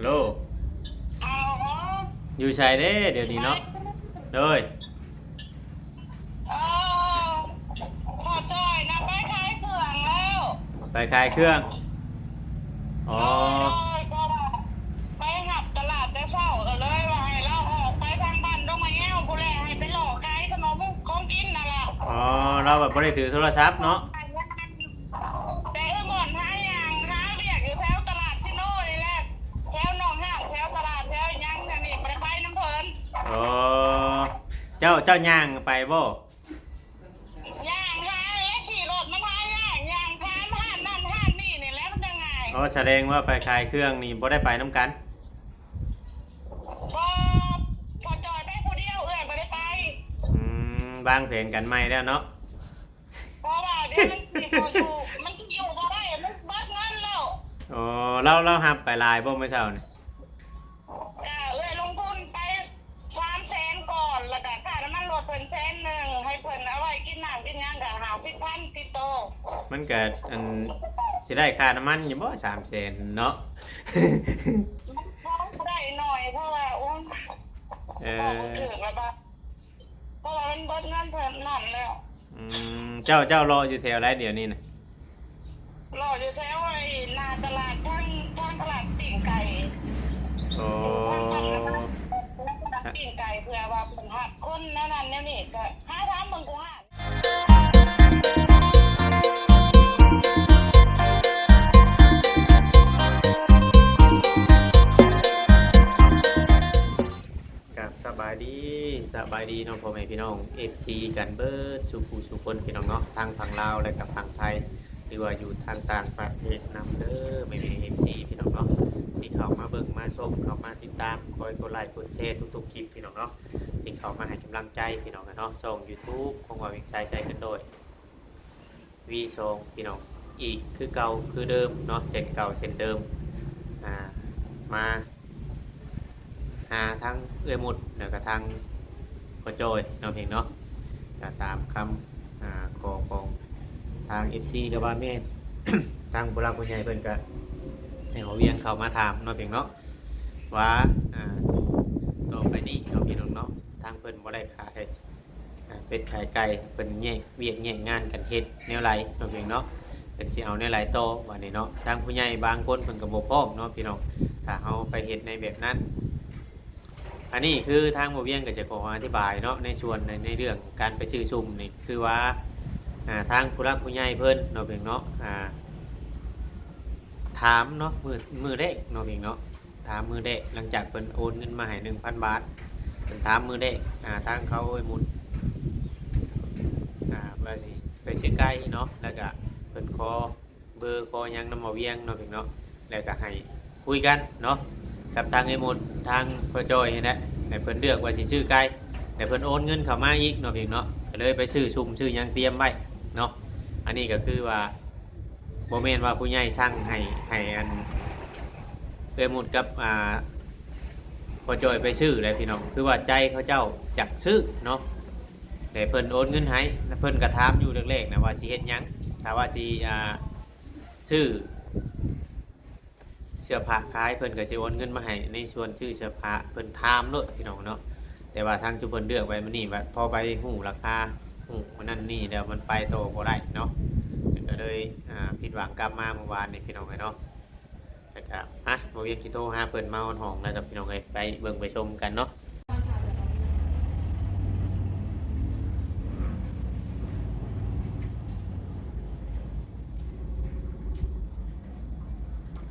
ໂລ ເອົາ ຢູ່ໃສເດ້ດຽວນີ້ເນາະ? ໂດຍ ເອີ ພໍ່ຈ້ອຍນະໄປຂາຍເຄື່ອງແລ້ວ. ໄປຂາຍເຄື່ອງ? ອໍ ໂດຍ ເພາະວ່າໄປຮັບຕະຫຼາດແຕ່ເຊົ້າ ກໍເລີຍວ່າໃຫ້ລາວອອກໄປທາງບ້ານດົງມະແງວພຸ້ນແຫຼະ ໃຫ້ໄປຫຼໍ້ຂາຍຂະໜົມຂອງກິນນັ້ນລະ. ອໍ ລາວແບບບໍ່ໄດ້ຖືໂທລະສັບເນາະ? ແຕ່ເອື້ອຍໝອນຫາຍ່າງຫາວຽກຢູ່ແຖວຕະຫຼາດຊິໂນນີ້ແຫຼະ ແຖວໜອງຫາດ ແຖວຕະຫຼາດ ແຖວຫຍັງແຖວນີ້ ບໍ່ໄດ້ໄປນຳເພິ່ນ. ອໍ ເຈົ້າ ເຈົ້າຍ່າງໄປບໍ່? ຍ່າງຫາແລະ ຂີ່ລົດມາຫາຍ່າງ ຍ່າງຖາມຮ້ານນັ້ນຮ້ານນີ້ນີ້ແຫຼະ ມັນຈັ່ງງ່າຍ. ອໍ ສະແດງວ່າໄປຂາຍເຄື່ອງນີ້ບໍ່ໄດ້ໄປນຳກັນ? ບໍ່ ພໍ່ຈ້ອຍໄປຜູ້ດຽວ ເອື້ອຍບໍ່ໄດ້ໄປ. ອືມ ວາງແຜນກັນໃໝ່ແລ້ວເນາະ? ເພາະວ່າດຽວມັນຊິບໍ່ຢູ່ ມັນຊິຢູ່ບໍ່ໄດ້ ມັນເບິດເງິນແລ້ວ. ອໍ ລາວ ລາວຮັບໄປຫຼາຍບໍ່ມື້ເຊົ້ານີ້? ກະເອື້ອຍລົງທຶນໄປສາມແສນກ່ອນ ແລ້ວກະຄ່ານ້ຳມັນລົດເພິ່ນແສນໜຶ່ງ ໃຫ້ເພິ່ນເອົາໄວ້ກິນນ້ຳກິນຫຍັງກະຫ້າສິບພັນຕິດໂຕ. ມັນກະ ອັນ ຊິໄດ້ຄ່ານ້ຳມັນຢູ່ບໍ່ ສາມແສນເນາະ? ມັນພໍໄດ້ໜ້ອຍ ເພາະວ່າ ໂອ້ຍ ເອີ ບໍ່ຖືກລະບາດ ເພາະວ່າມັນເບິດເງິນເທົ່ານັ້ນແລ້ວ. ອືມ ເຈົ້າ ເຈົ້າເລາະຢູ່ແຖວໃດດຽວນີ້ນະ? ເລາະຢູ່ແຖວໄອ້ໜ້າຕະຫຼາດ ທາງ ທາງຕະຫຼາດປີ້ງໄກ່. ໂອ້ ຢູ່ທາງຝັ່ງນັ້ນນະ ຕະຫຼາດປີ້ງໄກ່ ເພື່ອວ່າເພິ່ນຮັບຄົນແນວນັ້ນແນວນີ້ ກະຫາຖາມເບິ່ງຢູ່ຮ້ານ. ກາບສະບາຍດີ ສະບາຍດີເນາະ ພໍ່ແມ່ພີ່ນ້ອງ ເອັຟຊີ ກັນເບິດສູ່ຜູ້ສູ່ຄົນ ພີ່ນ້ອງເນາະ ທັງຝັ່ງລາວ ແລະກະຝັ່ງໄທ ຫຼືວ່າຢູ່ທາງຕ່າງປະເທດນຳເດີ ແມ່ໆ ເອັຟຊີ ພີ່ນ້ອງເນາະ ທີ່ເຂົ້າມາເບິ່ງມາຊົມ ເຂົ້າມາຕິດຕາມ ຄອຍກົດໄລກົດແຊທຸກໆຄລິບ ພີ່ນ້ອງເນາະ ທີ່ເຂົ້າມາໃຫ້ກຳລັງໃຈ ພີ່ນ້ອງເນາະ ຊ່ອງຢູທູບຂອງບ່າວວຽງໄຊ ໄຊເກີນໂດຍ ວີສອງ ພີ່ນ້ອງ ອີກຄືເກົ່າຄືເດີມເນາະ ເຊັ່ນເກົ່າເຊັ່ນເດີມ ອ່າ ມາຫາທາງເອື້ອຍມຸດ ແລ້ວກະທາງພໍ່ຈ້ອຍເນາະ ພີ່ນ້ອງເນາະ ກະຕາມຄຳ ອ່າ ຂໍຂອງທາງ ເອັຟຊີ ກະວ່າແມ່ນ ທາງຜູ້ຫຼັກຜູ້ໃຫຍ່ເພິ່ນກະໃຫ້ບ່າວວຽງເຂົ້າມາຖາມເນາະ ພີ່ນ້ອງເນາະ ວ່າ ອ່າ ຕໍ່ໄປນີ້ເນາະ ພີ່ນ້ອງເນາະ ທາງເພິ່ນບໍ່ໄດ້ຂາຍ ອ່າ ເປັດຂາຍໄກ່ ເພິ່ນແຍກວຽກແຍກງານກັນເຮັດແນວໃດເນາະ ພີ່ນ້ອງເນາະ ເພິ່ນຊິເອົາແນວໃດຕໍ່ບາດນີ້ເນາະ ທາງຜູ້ໃຫຍ່ບາງຄົນເພິ່ນກະບໍ່ພ້ອມເນາະ ພີ່ນ້ອງ ຖ້າເຮົາໄປເຮັດໃນແບບນັ້ນ. ອັນນີ້ຄືທາງບ່າວວຽງກະຈະຂໍອະທິບາຍເນາະ ໃນສ່ວນໃນ ໃນເລື່ອງການໄປຊື້ຊຸ່ມນີ້ ຄືວ່າ ອ່າ ທາງຜູ້ຫຼັກຜູ້ໃຫຍ່ເພິ່ນເນາະ ພີ່ນ້ອງເນາະ ອ່າ ຖາມເນາະ ມື້ ມື້ແລກເນາະ ພີ່ນ້ອງເນາະ ຖາມມື້ແລກ ຫຼັງຈາກເພິ່ນໂອນເງິນມາໃຫ້ໜຶ່ງພັນບາດ ເພິ່ນຖາມມື້ແລກ ອ່າ ທາງເຂົາເອື້ອຍມຸດ ອ່າ ວ່າຊິໄປຊື້ໄກ່ເນາະ ແລ້ວກະເພິ່ນຂໍເບີ ຂໍຫຍັງນຳບ່າວວຽງເນາະ ພີ່ນ້ອງເນາະ ແລ້ວກະໃຫ້ຄຸຍກັນເນາະ ກັບທາງເອື້ອຍມຸດ ທາງພໍ່ຈ້ອຍນີ້ແຫຼະ ໃຫ້ເພິ່ນເລືອກວ່າຊິຊື້ໄກ່ ແລ້ວເພິ່ນໂອນເງິນເຂົ້າມາອີກເນາະ ພີ່ນ້ອງເນາະ ກະເລີຍໄປຊື້ຊຸ່ມຊື້ຫຍັງຕຽມໄວ້ເນາະ ອັນນີ້ກະຄືວ່າ ບໍ່ແມ່ນວ່າຜູ້ໃຫຍ່ສັ່ງໃຫ້ ໃຫ້ອັນ ເອື້ອຍມຸດກັບ ອ່າ ພໍ່ຈ້ອຍໄປຊື້ແຫຼະ ພີ່ນ້ອງ ຄືວ່າໃຈເຂົາເຈົ້າຢາກຊື້ເນາະ ແຕ່ເພິ່ນໂອນເງິນໃຫ້ ເພິ່ນກະຖາມຢູ່ແລກໆນະວ່າຊິເຮັດຫຍັງ ຖ້າວ່າຊິ ອ່າ ຊື້ເສື້ອຜ້າຂາຍ ເພິ່ນກະຊິໂອນເງິນມາໃຫ້ ໃນສ່ວນຊື້ເສື້ອຜ້າ ເພິ່ນຖາມໂລດ ພີ່ນ້ອງເນາະ ແຕ່ວ່າທາງຊຸມເພິ່ນເລືອກໄວ້ມື້ນີ້ ບັດພໍໄປຮູ້ລາຄາ ຮູ້ອັນນັ້ນນີ້ແລ້ວ ມັນໄປຕໍ່ບໍ່ໄດ້ເນາະ ເພິ່ນກະເລີຍ ອ່າ ຜິດຫວັງກັບມາມື້ວານນີ້ ພີ່ນ້ອງເອີຍເນາະ ແລ້ວກະ ອ່ະ ບ່າວວຽງຊິໂທຫາເພິ່ນມາຮອດຫ້ອງແລ້ວ ກັບພີ່ນ້ອງເອີຍ ໄປເບິ່ງໄປຊົມກັນເນາະ.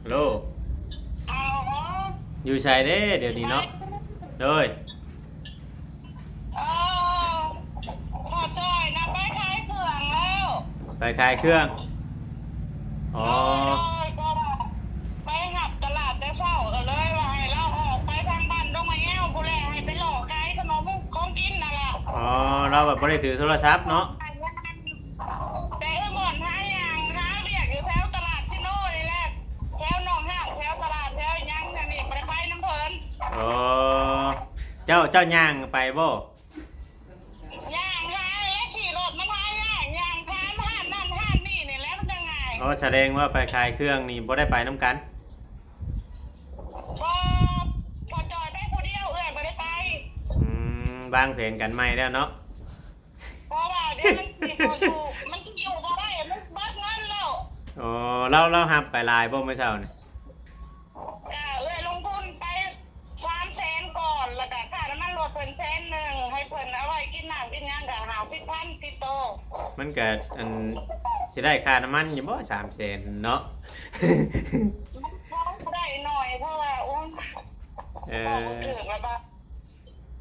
ໂລ ເອົາ ຢູ່ໃສເດ້ດຽວນີ້ເນາະ? ໂດຍ ເອີ ພໍ່ຈ້ອຍນະໄປຂາຍເຄື່ອງແລ້ວ. ໄປຂາຍເຄື່ອງ? ອໍ ໂດຍ ໂດຍ ເພາະວ່າໄປຮັບຕະຫຼາດແຕ່ເຊົ້າ ກໍເລີຍວ່າໃຫ້ລາວອອກໄປທາງບ້ານດົງມະແງວພຸ້ນແຫຼະ ໃຫ້ໄປຫຼໍ້ຂາຍຂະໜົມຂອງກິນນັ້ນລະ. ອໍ ລາວແບບບໍ່ໄດ້ຖືໂທລະສັບເນາະ? ແຕ່ເອື້ອຍໝອນຫາຍ່າງຫາວຽກຢູ່ແຖວຕະຫຼາດຊິໂນນີ້ແຫຼະ ແຖວໜອງຫາດ ແຖວຕະຫຼາດ ແຖວຫຍັງແຖວນີ້ ບໍ່ໄດ້ໄປນຳເພິ່ນ. ອໍ ເຈົ້າ ເຈົ້າຍ່າງໄປບໍ່? ຍ່າງຫາແລະ ຂີ່ລົດມາຫາຍ່າງ ຍ່າງຖາມຮ້ານນັ້ນຮ້ານນີ້ນີ້ແຫຼະ ມັນຈັ່ງງ່າຍ. ອໍ ສະແດງວ່າໄປຂາຍເຄື່ອງນີ້ບໍ່ໄດ້ໄປນຳກັນ? ບໍ່ ວາງແຜນກັນໃໝ່ແລ້ວເນາະ ເພາະວ່າດຽວມັນຊິບໍ່ຢູ່ ມັນຊິຢູ່ບໍ່ໄດ້ ມັນເບິດເງິນແລ້ວ. ອໍ ລາວ ລາວຮັບໄປຫຼາຍບໍ່ມື້ເຊົ້ານີ້? ກະເອື້ອຍລົງທຶນໄປສາມແສນກ່ອນ ແລ້ວກະຄ່ານ້ຳມັນລົດເພິ່ນແສນໜຶ່ງ ໃຫ້ເພິ່ນເອົາໄວ້ກິນນ້ຳກິນຫຍັງກະຫ້າສິບພັນຕິດໂຕ. ມັນກະ ອັນ ຊິໄດ້ຄ່ານ້ຳມັນຢູ່ບໍ່ ສາມແສນເນາະ? ມັນພໍໄດ້ໜ້ອຍ ເພາະວ່າ ໂອ້ຍ ເອີ ເວົ້າບໍ່ຖືກລະບາດ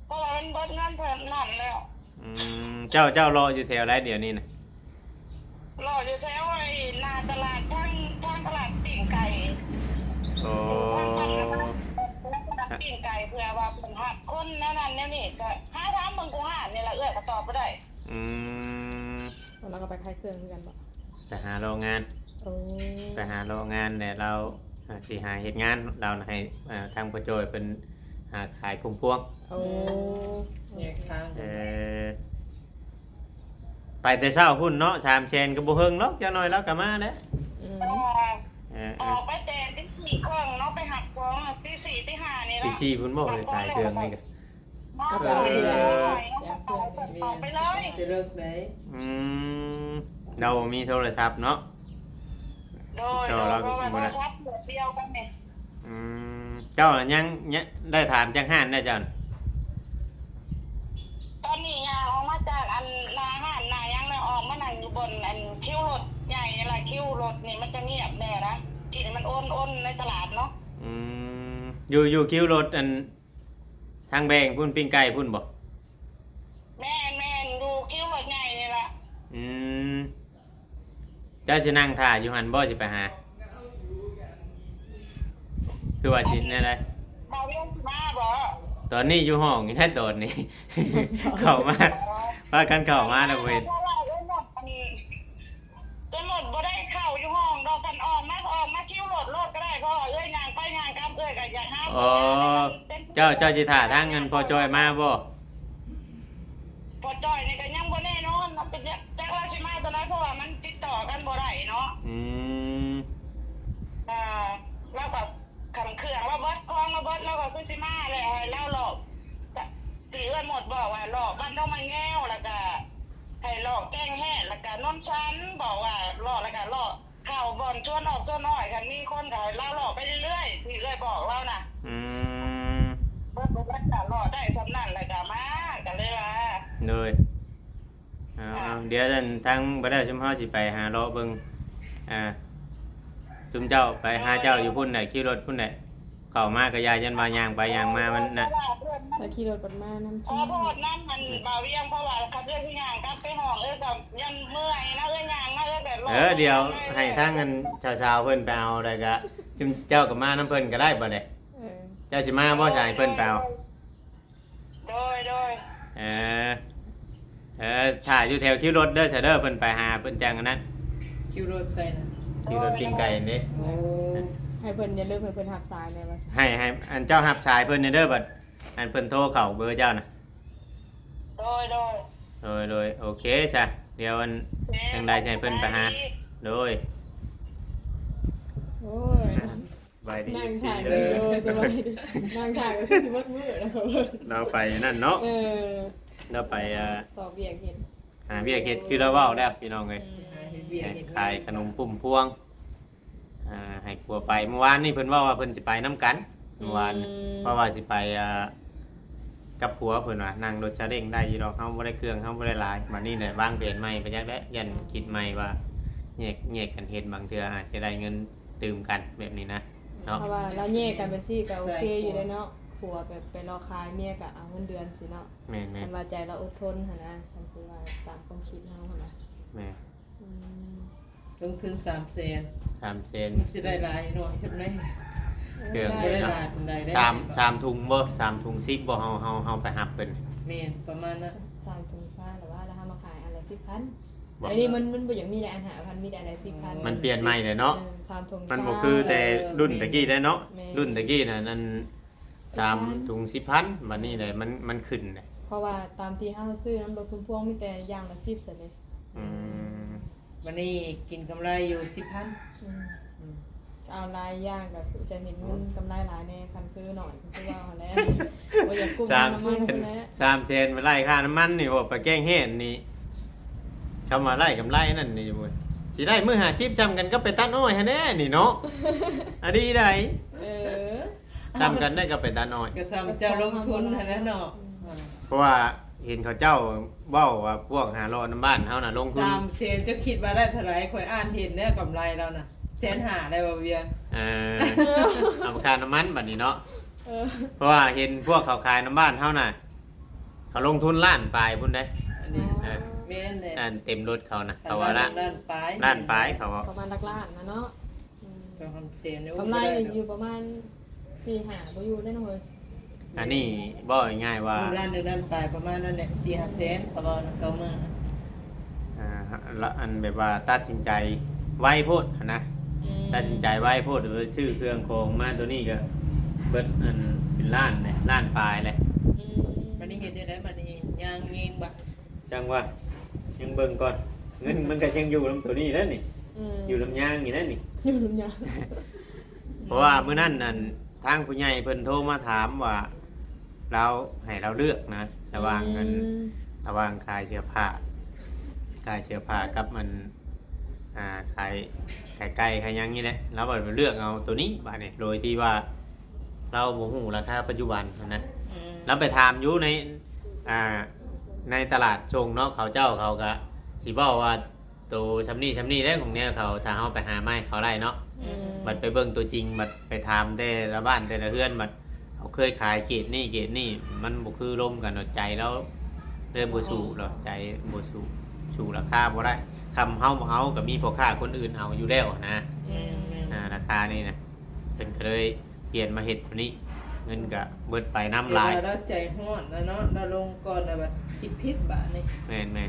ເພາະວ່າມັນເບິດເງິນເທົ່ານັ້ນແລ້ວ. ອືມ ເຈົ້າ ເຈົ້າເລາະຢູ່ແຖວໃດດຽວນີ້ນະ? ເລາະຢູ່ແຖວໄອ້ໜ້າຕະຫຼາດ ທາງ ທາງຕະຫຼາດປີ້ງໄກ່. ໂອ້ ທາງປ້ຳນ້ຳມັນ ຕະຫຼາດປີ້ງໄກ່ ເພື່ອວ່າເພິ່ນຮັບຄົນແນວນັ້ນແນວນີ້ ກະຫາຖາມເບິ່ງຢູ່ຮ້ານນີ້ລະ ເອື້ອຍກະຕອບບໍ່ໄດ້. ອືມ ແລ້ວກໍໄປຂາຍເຄື່ອງຄືກັນບໍ່? ໄປຫາເລາະງານ. ໂອ້ ໄປຫາເລາະງານແຫຼະ ລາວ ອ່າ ຊິຫາເຮັດງານ ລາວໃຫ້ ອ່າ ທາງພໍ່ຈ້ອຍເພິ່ນຫາຂາຍພຸ່ມພວງ. ໂອ້ ແຍກທາງ. ເອີ ໄປແຕ່ເຊົ້າພຸ້ນເນາະ ສາມແສນກໍບໍ່ເຮິງດອກ ຈັກໜ້ອຍລາວກໍມາແຫຼະ. ອືມ ເອີ ອອກໄປແຕ່ຕີສີ່ເຄິ່ງເນາະ ໄປຮັບຂອງ ຕີສີ່ຕີຫ້ານີ້ລະ ຕີສີ່ພຸ້ນບໍ່? ໄປຂາຍເຄື່ອງນີ້ກໍ ເອີ ອອກໄປເລີຍ ແຕ່ເລິກໃດ. ອືມ ລາວບໍ່ມີໂທລະສັບເນາະ. ໂດຍ ໂດຍ ເພາະວ່າໂທລະສັບເຄື່ອງດຽວກັນນີ້. ອືມ ເຈົ້າຍັງ ຍັງໄດ້ຖາມຈັກຮ້ານແດ່ເຈົ້າ? ຕອນນີ້ຍ່າງອອກມາຈາກອັນໜ້າຮ້ານໜ້າຫຍັງແລ້ວ ອອກມານັ່ງຢູ່ບ່ອນອັນຄິວລົດໃຫຍ່ນີ້ລະ ຄິວລົດນີ້ມັນຈະງຽບແດ່ນະ ທີ່ມັນໂອນໆໃນຕະຫຼາດເນາະ. ອືມ ຢູ່ ຢູ່ຄິວລົດອັນ ທາງແບ່ງພຸ້ນ ປີ້ງໄກ່ພຸ້ນບໍ່? ແມ່ນໆ ຢູ່ຄິວລົດໃຫຍ່ນີ້ລະ. ອືມ ເຈົ້າຊິນັ່ງຖ້າຢູ່ຫັ້ນບໍ່ ຊິໄປຫາ? ຄືວ່າຊິແນວໃດ? ບ່າວວຽງຊິມາບໍ່? ຕອນນີ້ຢູ່ຫ້ອງນີ້ນະ ຕອນນີ້ ເຂົ້າມາ ອໍ ພາກັນເຂົ້າມາແລ້ວບໍ່ເຫັນ. ເອີ ເອີ ເອີ ເອີ ບໍ່ໄດ້ເຂົ້າຢູ່ຫ້ອງດອກ ຄັນອອກມາກໍອອກມາຄິວລົດໂລດກໍໄດ້ ເພາະວ່າເອື້ອຍຍ່າງໄປຍ່າງກັບ ເອື້ອຍກໍຢາກຫາ. ອໍ ເຈົ້າ ເຈົ້າຊິຖ້າທາງອັນພໍ່ຈ້ອຍມາບໍ່? ພໍ່ຈ້ອຍນີ້ກໍຍັງບໍ່ແນ່ນອນ ຈັກລາວຊິມາຕອນໃດ ເພາະວ່າມັນຕິດຕໍ່ກັນບໍ່ໄດ້ເນາະ. ອືມ ເອີ ລາວກໍ ຄັນເຄື່ອງລາວເບິດ ຂອງລາວເບິດ ລາວກໍຄືຊິມາແຫຼະ ໃຫ້ລາວເລາະ ທີ່ເອື້ອຍມົດບອກວ່າເລາະບ້ານດອງໄມ້ແງວ ແລ້ວກະໃຫ້ເລາະແກ້ງແຮດ ແລ້ວກະນວນສັນ ບອກວ່າເລາະ ແລ້ວກະເລາະເຂົ້າບ່ອນສວນອອກສວນອ້ອຍ ຄັນມີຄົນກໍໃຫ້ລາວເລາະໄປເລື້ອຍໆ ທີ່ເອື້ອຍບອກລາວນະ. ອືມ ເບິດ ເບິດ ເບິດ ກະເລາະໄດ້ສ່ຳນັ້ນ ແລ້ວກະມາ ກໍເລີຍວ່າ ໂດຍ ເອົາ ອ່າ ເອົາ ດຽວທາງບໍ່ໄດ້ ຊຸມເຮົາຊິໄປຫາເລາະເບິ່ງ ອ່າ ຊຸມເຈົ້າໄປຫາເຈົ້າຢູ່ພຸ້ນແຫຼະ ຂີ່ລົດພຸ້ນແຫຼະ ເຂົ້າມາກໍຢ່າ ຢ້ານວ່າຍ່າງໄປຍ່າງມາມັນນັ້ນ ແຕ່ຂີ່ລົດບັດມານຳ ຂໍໂທດນຳອັນບ່າວວຽງ ເພາະວ່າຄັນເອື້ອຍຊິຍ່າງກັບໄປຫ້ອງ ເອື້ອຍກໍຢ້ານເມື່ອຍນະ ເອື້ອຍຍ່າງມາ ເອື້ອຍກໍ ເອີ ດຽວໃຫ້ທາງອັນສາວໆເພິ່ນໄປເອົາ ແລ້ວກໍເຈົ້າກໍມານຳເພິ່ນກໍໄດ້ ບໍ່ໄດ້ ເອີ ເຈົ້າຊິມາບໍ່ ໃຫ້ເພິ່ນໄປເອົາ? ໂດຍ ໂດຍ ເອີ ເອີ ຖ້າຢູ່ແຖວຄິວລົດເດີ ຊະເດີ ເພິ່ນໄປຫາເພິ່ນຈັ່ງອັນນັ້ນ ຄິວລົດໃສນະ? ຄິວລົດປີ້ງໄກ່ນີ້. ໂອ້ ໃຫ້ເພິ່ນ ຢ່າລືມໃຫ້ເພິ່ນຮັບສາຍແດ່ວ່າ ໃຫ້ ໃຫ້ອັນເຈົ້າຮັບສາຍເພິ່ນແດ່ເດີ ບັດອັນເພິ່ນໂທເຂົ້າເບີເຈົ້ານະ. ໂດຍ ໂດຍ ໂດຍ ໂດຍ ໂອເຄຊະ ດຽວອັນ ໂອເຄ ຈັ່ງໃດຊິໃຫ້ເພິ່ນໄປຫາ. ໂດຍ ໂອ້ຍ ສະບາຍດີ ນັ່ງ ເອັຟຊີ ເດີ ໂດຍ ສະບາຍດີ ນັ່ງຖ້າກໍຄືຊິໝົດມື້ແລ້ວ ລາວໄປນັ້ນເນາະ. ເອີ ລາວໄປ ອ່າ ຊອກວຽກເຮັດ ຫາວຽກເຮັດ ຄືລາວເວົ້າແລ້ວ ພີ່ນ້ອງເອີຍ. ອືມ ຫາເຮັດວຽກເຮັດ ຂາຍຂະໜົມປຸ້ມພວງ ອ່າ ໃຫ້ຜົວໄປ. ເມື່ອວານນີ້ເພິ່ນເວົ້າວ່າເພິ່ນຊິໄປນຳກັນ ອືມ ເມື່ອວານ ເພາະວ່າຊິໄປ ອ່າ ກັບຜົວ ເພິ່ນວ່ານັ່ງລົດຊາເລັ້ງໄດ້ຢູ່ດອກ ເຮົາບໍ່ໄດ້ເຄື່ອງ ເຮົາບໍ່ໄດ້ຫຼາຍ. ບັດນີ້ແຫຼະວາງແຜນໃໝ່ໄປຈັກແລ້ວ ຢ້ານຄິດໃໝ່ວ່າແຍກ ແຍກກັນເຮັດ ບາງເທື່ອອາດຈະໄດ້ເງິນຕື່ມກັນແບບນີ້ນະ. ເນາະ ເພາະວ່າລາວແຍກກັນໄປຊີ້ກໍໂອເຄຢູ່ເດ້ເນາະ ຜົວແບບໄປເລາະຂາຍ ເມຍກໍເອົາເງິນເດືອນຊີ້ເນາະ. ແມ່ນໆ ຄັນວ່າໃຈລາວອົດທົນຫັ້ນນະ ຄັນຄືວ່າຕາມຄວາມຄິດເຮົາຫັ້ນນະ. ແມ່ນ ອືມ ລົງທຶນສາມແສນ ສາມແສນ ມັນຊິໄດ້ຫຼາຍໜ້ອຍສ່ຳໃດ? ເຄື່ອງ ບໍ່ໄດ້ຫຼາຍປານໃດເດ້ ສາມ ສາມຖົງບໍ່ ສາມຖົງສິບບໍ່ ເຮົາ ເຮົາ ເຮົາໄປຮັບເພິ່ນ. ແມ່ນ ປະມານນັ້ນ ສາມຖົງຊາວ ຫຼືວ່າລະເຮົາມາຂາຍອັນລະສິບພັນ. ອັນນີ້ມັນ ມັນບໍ່ຢາກມີແຕ່ອັນຫ້າພັນ ມີແຕ່ອັນໃດສິບພັນ ມັນປ່ຽນໃໝ່ແລ້ວເນາະ. ເອີ ສາມຖົງ ມັນບໍ່ຄືແຕ່ລຸ້ນຕະກີ້ແລ້ວເນາະ. ແມ່ນ ລຸ້ນຕະກີ້ນະ ອັນນັ້ນ ສາມຖົງສິບພັນ ບັດນີ້ແຫຼະ ມັນ ມັນຂຶ້ນແຫຼະ ເພາະວ່າຕາມທີ່ເຮົາຊື້ນຳລົດພຸ້ມພວງມີແຕ່ຢ່າງລະສິບຊັ້ນເດ້. ອືມ ບັດນີ້ກິນກຳໄລຢູ່ສິບພັນ. ອືມ ອືມ ເອົ ເອົາຫຼາຍຢ່າງກໍຄືຈະເຫັນເງິນກຳໄລຫຼາຍແດ່ ຄັນຄືໜ້ອຍຄືເວົ້າຫັ້ນແຫຼະ ບໍ່ຢາກກຸ້ມ ສາມແສນ ນ້ຳມັນພຸ້ນແຫຼະ ສາມແສນໄປໄລ່ຄ່ານ້ຳມັນນີ້ ບໍ່ໄປແກງແຫ້ງນີ້ ຄຳວ່າໄລ່ກຳໄລນັ້ນນີ້ ຊິໄດ້ມື້ຫ້າສິບ ສ່ຳກັນກັບໄປຕັດອ້ອຍຫັ້ນແຫຼະນີ້ເນາະ ອັນນີ້ໄດ ເອີ ສ່ຳກັນໄດ້ກັບໄປຕັດອ້ອຍ ກໍສ່ຳເຈົ້າລົງທຶນຫັ້ນແຫຼະເນາະ ອືມ ເພາະວ່າເຫັນເຂົາເຈົ້າເວົ້າວ່າພວກຫາເລາະນຳບ້ານເຮົານະລົງທຶນ ສາມແສນ ເຈົ້າຄິດວ່າໄດ້ເທົ່າໃດ? ຂ້ອຍອ່ານເຫັນແລ້ວກຳໄລລາວນະ ແສນຫ້າໄດ້ບໍ່ເວຍ? ເອີ ເອົາຄ່ານ້ຳມັນບັດນີ້ເນາະ ເອີ ເພາະວ່າເຫັນພວກເຂົາຂາຍນຳບ້ານເຮົານະ ເຂົາລົງທຶນລ້ານປາຍພຸ້ນເດ້ ອັນນີ້ ເອີ ແມ່ນແຫຼະ ອັນເຕັມລົດເຂົານະ ເຂົາວ່າລ້ານ ລ້ານປາຍ ລ້ານປາຍເຂົາເວົ້າ ປະມານຫຼັກລ້ານນະເນາະ ອືມ ສອງສາມແສນ ກຳໄລຢູ່ປະມານສີ່ຫ້າ ບໍ່ຢູ່ເດ້ນ້ອງເອີຍ ອັນນີ້ເວົ້າງ່າຍໆວ່າ ລ້ານໜຶ່ງ ລ້ານປາຍ ປະມານນັ້ນແຫຼະ ສີ່ຫ້າແສນ ເຂົາເວົ້ານຳເກົ່າມາ ອ່າ ລະ ອັນແບບວ່າຕັດສິນໃຈໄວໂພດຫັ້ນນະ ອືມ ຕັດສິນໃຈໄວໂພດ ຊື້ເຄື່ອງຂອງມາ ໂຕນີ້ກໍເບິດ ອັນເປັນລ້ານແຫຼະ ລ້ານປາຍແຫຼະ ອືມ ບັດນີ້ເຮັດແນວໃດບັດນີ້? ຍ່າງເງງບາດ ຈັ່ງວ່າ ຍັງເບິ່ງກ່ອນ ເງິນມັນກໍຍັງຢູ່ນຳໂຕນີ້ແຫຼະນີ້ ອືມ ຢູ່ນຳຍ່າງນີ້ແຫຼະນີ້ ຢູ່ນຳຍ່າງ ເພາະວ່າມື້ນັ້ນນັ້ນ ທາງຜູ້ໃຫຍ່ເພິ່ນໂທມາຖາມວ່າ ລາວ ໃຫ້ລາວເລືອກນະ ລະຫວ່າງເງິນ ອືມ ລະຫວ່າງຂາຍເສື້ອຜ້າ ຂາຍເສື້ອຜ້າກັບມັນ ອ່າ ຂາຍ ຂາຍໄກ່ ຂາຍຫຍັງນີ້ແຫຼະ ລາວກໍເລືອກເອົາໂຕນີ້ບາດນີ້ ໂດຍທີ່ວ່າ ລາວບໍ່ຮູ້ລາຄາປັດຈຸບັນຫັ້ນນະ ອືມ ລາວໄປຖາມຢູ່ໃນ ອ່າ ໃນຕະຫຼາດສົ່ງເນາະ ເຂົາເຈົ້າເຂົາກະຊິເວົ້າວ່າໂຕຊ່ຳນີ້ຊ່ຳນີ້ເດ້ ຂອງແນວເຂົາ ຖ້າເຮົາໄປຫາມາໃຫ້ເຂົາໄດ້ເນາະ ອືມ ບັດໄປເບິ່ງຕົວຈິງ ບັດໄປຖາມແຕ່ລະບ້ານແຕ່ລະເຮືອນ ບັດເຂົາເຄີຍຂາຍເກດນີ້ເກດນີ້ ມັນບໍ່ຄືລົມກັນເນາະ ໃຈລາວເລີຍບໍ່ສູ້ ລາວໃຈບໍ່ສູ້ ສູ້ລາຄາບໍ່ໄດ້ ຄຳເຮົາບໍ່ເອົາ ກໍມີພໍ່ຄ້າຄົນອື່ນເອົາຢູ່ແລ້ວນະ ແມ່ນໆ ອ່າ ລາຄານີ້ນະ ເພິ່ນກໍເລີຍປ່ຽນມາເຮັດໂຕນີ້ ເງິນກໍເບິດໄປນຳຫຼາຍ ແຕ່ວ່າລາວໃຈຮ້ອນນະເນາະ ລາວລົງກ່ອນແລ້ວບັດຄິດຜິດບາດນີ້ ແມ່ນໆ ເອີ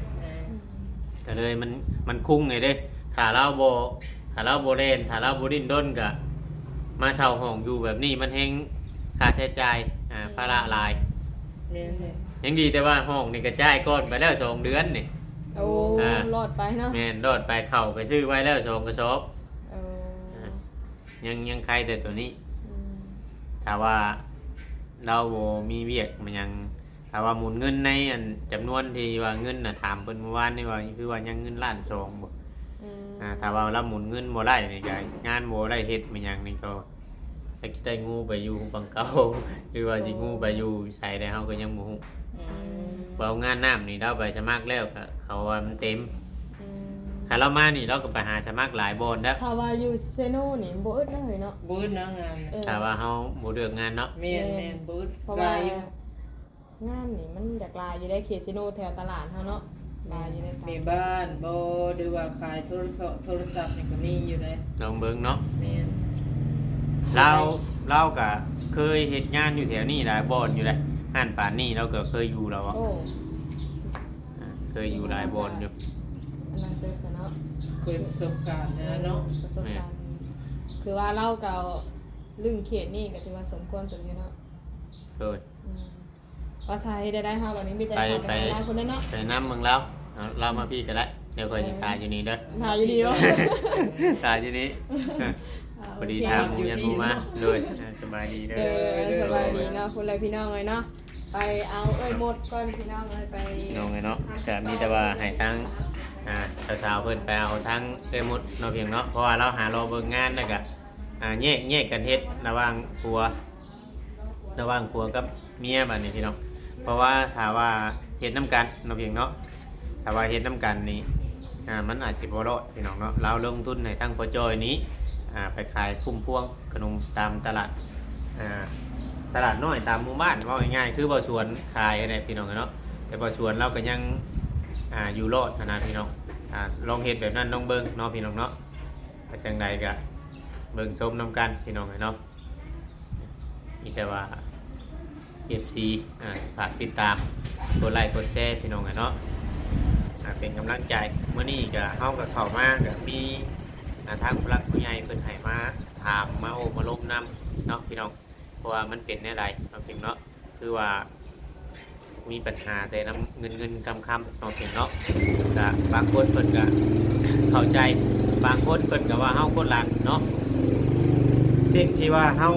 ກໍເລີຍມັນ ມັນຄຸງໄງເດ້ ຖ້າລາວບໍ່ ຖ້າລາວບໍ່ແລ່ນ ຖ້າລາວບໍ່ດີ້ນດົນ ກໍມາເຊົ່າຫ້ອງຢູ່ແບບນີ້ ມັນແຮງຄ່າໃຊ້ຈ່າຍ ອ່າ ອືມ ພາລະຫຼາຍ ແມ່ນແຫຼະ ຍັງດີແຕ່ວ່າຫ້ອງນີ້ກະຈ່າຍກ່ອນໄປແລ້ວສອງເດືອນນີ້ ໂອ້ ອ່າ ລອດໄປເນາະ ແມ່ນ ລອດໄປ ເຂົ້າກໍຊື້ໄວ້ແລ້ວສອງກະສອບ ໂອ້ ອ່າ ຍັງ ຍັງໄຄແຕ່ໂຕນີ້ ອືມ ຖ້າວ່າລາວບໍ່ມີວຽກມາຫຍັງ ຖ້າວ່າໝູນເງິນໃນອັນຈຳນວນທີ່ວ່າເງິນນະ ຖາມເພິ່ນມື້ວານນີ້ວ່າ ຄືວ່າຍັງເງິນລ້ານສອງບໍ່ ອືມ ອ່າ ຖ້າວ່າລາວໝູນເງິນບໍ່ໄດ້ນີ້ກະ ງານບໍ່ໄດ້ເຮັດມາຫຍັງນີ້ກໍ ຈັກຊິໄດ້ງູໄປຢູ່ບັງເກົາ ຫຼືວ່າຊິງູໄປຢູ່ໃສແດ່ ເຮົາກໍຍັງບໍ່ຮູ້ ອືມ ເວົ້າງານນ້ຳນີ້ ລາວໄປສະໝັກແລ້ວກໍເຂົາວ່າມັນເຕັມ ອືມ ຄັນລາວມານີ້ ລາວກໍໄປຫາສະໝັກຫຼາຍບ່ອນແລ້ວ ຖ້າວ່າຢູ່ເຊໂນນີ້ບໍ່ອຶດເນາະ ເຮີຍເນາະ ບໍ່ອຶດເນາະງານ ເອີ ຖ້າວ່າເຮົາບໍ່ເລືອກງານເນາະ ແມ່ນໆ ແມ່ນ ບໍ່ອຶດ ເພາະວ່າຫຼາຍຢູ່ ງານນີ້ມັນຢາກຫຼາຍຢູ່ໃນເຂດເຊໂນແຖວຕະຫຼາດເຮົາເນາະ ຫຼາຍຢູ່ໃນ ແມ່ບ້ານບໍ່ ຫຼືວ່າຂາຍໂທລະສັບ ໂທລະສັບນີ້ກໍມີຢູ່ເດ້ ລອງເບິ່ງເນາະ ແມ່ນ ລາວ ລາວກະເຄີຍເຮັດງານຢູ່ແຖວນີ້ຫຼາຍບ່ອນຢູ່ເດ້ ຮ້ານປານນີ້ລາວກໍເຄີຍຢູ່ແລ້ວ ໂອ້ ອ່າ ເຄີຍຢູ່ຫຼາຍບ່ອນຢູ່ ອັນນັ້ນເຕີບຊະເນາະ ເຄີຍປະສົບການຫັ້ນນະເນາະ ປະສົບການ ແມ່ນ ຄືວ່າລາວກໍລຶ້ງເຂດນີ້ກໍຖືວ່າສົມຄວນຕົນຢູ່ເນາະ ໂດຍ ອືມ ວ່າຊາເຮັດໄດ້ເຮົາບັດນີ້ມີແຕ່ໄປ ໄປ ໄປນຳເບິ່ງລາວ ເອົາລາວມາພີ້ກໍໄດ້ ດຽວຂ້ອຍຊິຖ້າຢູ່ນີ້ເດີ ຖ້າຢູ່ນີ້ບໍ່ ຖ້າຢູ່ນີ້ ອ່າ ພໍດີ ໂອເຄ ຖ້າໝູ່ຍັງບໍ່ມາ ໂດຍ ອ່າ ສະບາຍດີເດີ ເດີ ສະບາຍດີເນາະ ພຸ້ນແຫຼະພີ່ນ້ອງເອີຍເນາະ ໄປເອົາເອື້ອຍມົດກ່ອນພີ່ນ້ອງເອີຍ ໄປ ນ້ອງເອີຍເນາະ ກະມີແຕ່ວ່າໃຫ້ທາງ ອ່າ ສາວໆເພິ່ນໄປເອົາທາງເອື້ອຍມົດເນາະ ພຽງເນາະ ເພາະວ່າລາວຫາເລາະເບິ່ງງານ ແລ້ວກະ ອ່າ ແຍກ ແຍກກັນເຮັດລະຫວ່າງຜົວ ລະຫວ່າງຜົວກັບເມຍບາດນີ້ພີ່ນ້ອງ ເພາະວ່າຖ້າວ່າເຮັດນຳກັນເນາະ ພຽງເນາະ ຖ້າວ່າເຮັດນຳກັນນີ້ ອ່າ ມັນອາດຊິບໍ່ລອດພີ່ນ້ອງເນາະ ລາວລົງທຶນໃຫ້ທາງພໍ່ຈ້ອຍນີ້ ອ່າ ໄປຂາຍພຸ້ມພວງຂະໜົມຕາມຕະຫຼາດ ອ່າ ຕະຫຼາດນ້ອຍຕາມໝູ່ບ້ານ ເວົ້າງ່າຍໆ ຄືບ່າວສວນຂາຍຫັ້ນແຫຼະພີ່ນ້ອງເນາະ ແຕ່ບ່າວສວນລາວກໍຍັງ ອ່າ ຢູ່ລອດຫັ້ນນະພີ່ນ້ອງ ອ່າ ລອງເຮັດແບບນັ້ນລອງເບິ່ງເນາະ ພີ່ນ້ອງເນາະ ວ່າຈັ່ງໃດກໍເບິ່ງຊົມນຳກັນພີ່ນ້ອງເອີຍເນາະ ມີແຕ່ວ່າ ເອັຟຊີ ອ່າ ຝາກຕິດຕາມ ກົດໄລກົດແຊພີ່ນ້ອງເອີຍເນາະ ອ່າ ເປັນກຳລັງໃຈ ມື້ນີ້ກໍ ເຮົາກໍເຂົ້າມາກໍມີ ອ່າ ທາງຜູ້ຫຼັກຜູ້ໃຫຍ່ເພິ່ນໃຫ້ມາຖາມມາໂອ້ມາລົມນຳເນາະພີ່ນ້ອງ ເພາະວ່າມັນເປັນແນວໃດເນາະ ພີ່ນ້ອງເນາະ ຄືວ່າ ມີບັນຫາແຕ່ນຳເງິນເງິນຄຳຄຳເນາະ ເພິ່ນເນາະ ກະບາງຄົນເພິ່ນກະເຂົ້າໃຈ ບາງຄົນເພິ່ນກະວ່າເຮົາຄົນລະເນາະ ງທີ່ວ່າເຮົາ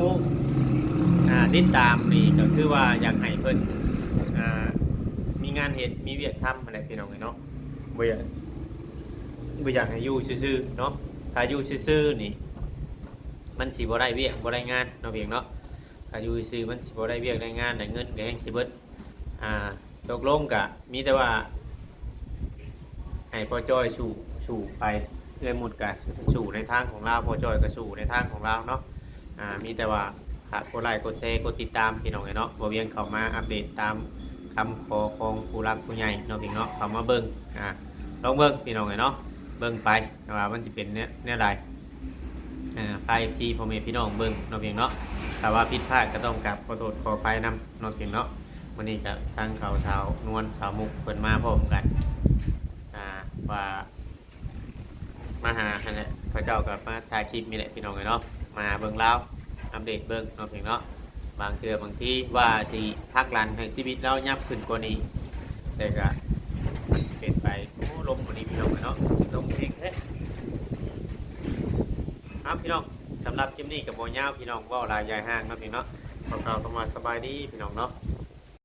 ອ່າ ຕິດຕາມນີ້ກໍຄືວ່າຢາກໃຫ້ເພິ່ນ ອ່າ ມີງານເຮັດ ມີວຽກທຳຫັ້ນແຫຼະ ພີ່ນ້ອງເອີຍເນາະ. ບໍ່ຢາກ ບໍ່ຢາກໃຫ້ຢູ່ຊື່ໆເນາະ. ຖ້າຢູ່ຊື່ໆນີ້ ມັນຊິບໍ່ໄດ້ວຽກ ບໍ່ໄດ້ງານເນາະ ພີ່ນ້ອງເນາະ. ຖ້າຢູ່ຊື່ໆມັນຊິບໍ່ໄດ້ວຽກໄດ້ງານ ແລະເງິນກໍແຮ່ງຊິເບິດ. ອ່າ ຕົກລົງກະມີແຕ່ວ່າໃຫ້ພໍ່ຈ້ອຍສູ້ ສູ້ໄປ, ເອື້ອຍມຸດກະສູ້ໃນທາງຂອງລາວ, ພໍ່ຈ້ອຍກະສູ້ໃນທາງຂອງລາວເນາະ. ອ່າ ມີແຕ່ວ່າຝາກກົດໄລ ກົດແຊ ກົດຕິດຕາມ ພີ່ນ້ອງເອີຍເນາະ. ບໍ່ວຽງເຂົ້າມາອັບເດດຕາມຄຳຂໍຂອງຜູ້ຫຼັກຜູ້ໃຫຍ່ເນາະ ພີ່ນ້ອງເນາະ, ເຂົ້າມາເບິ່ງ ອ່າ ລອງເບິ່ງ ພີ່ນ້ອງເອີຍເນາະ, ເບິ່ງໄປວ່າມັນຊິເປັນແນວ ແນວໃດ ອ່າ ພາ ເອັຟຊີ ພໍ່ແມ່ພີ່ນ້ອງເບິ່ງເນາະ ພີ່ນ້ອງເນາະ. ຖ້າວ່າຜິດພາດກໍຕ້ອງກາບຂໍໂທດຂໍອະໄພນຳເນາະ ພີ່ນ້ອງເນາະ. ມື້ນີ້ກໍທາງເຂົາສາວນວນ ສາວມຸກເພິ່ນມາພ້ອມກັນ ອ່າ ວ່າມາຫາຫັ້ນແຫຼະ, ເຂົາເຈົ້າກໍມາຖ່າຍຄລິບນີ້ແຫຼະ ພີ່ນ້ອງເອີຍເນາະ, ມາຫາເບິ່ງລາວ ອັບເດດເບິ່ງເນາະ ພີ່ນ້ອງເນາະ. ບາງເທື່ອບາງທີວ່າຊິຜັກດັນໃຫ້ຊີວິດລາວຫຍັບຂຶ້ນກວ່ານີ້ ແຕ່ກໍເປັນໄປ. ໂອ້ ລົມມື້ນີ້ ພີ່ນ້ອງເອີຍເນາະ, ລົມແຮງແທ້. ເອົາ ພີ່ນ້ອງ, ສຳລັບຄລິບນີ້ກໍບໍ່ຍາວ ພີ່ນ້ອງ, ເວົ້າຫຼາຍຢາຍຫ່າງເນາະ ພີ່ນ້ອງເນາະ. ຂໍກ່າວຄຳວ່າສະບາຍດີ ພີ່ນ້ອງເນາະ.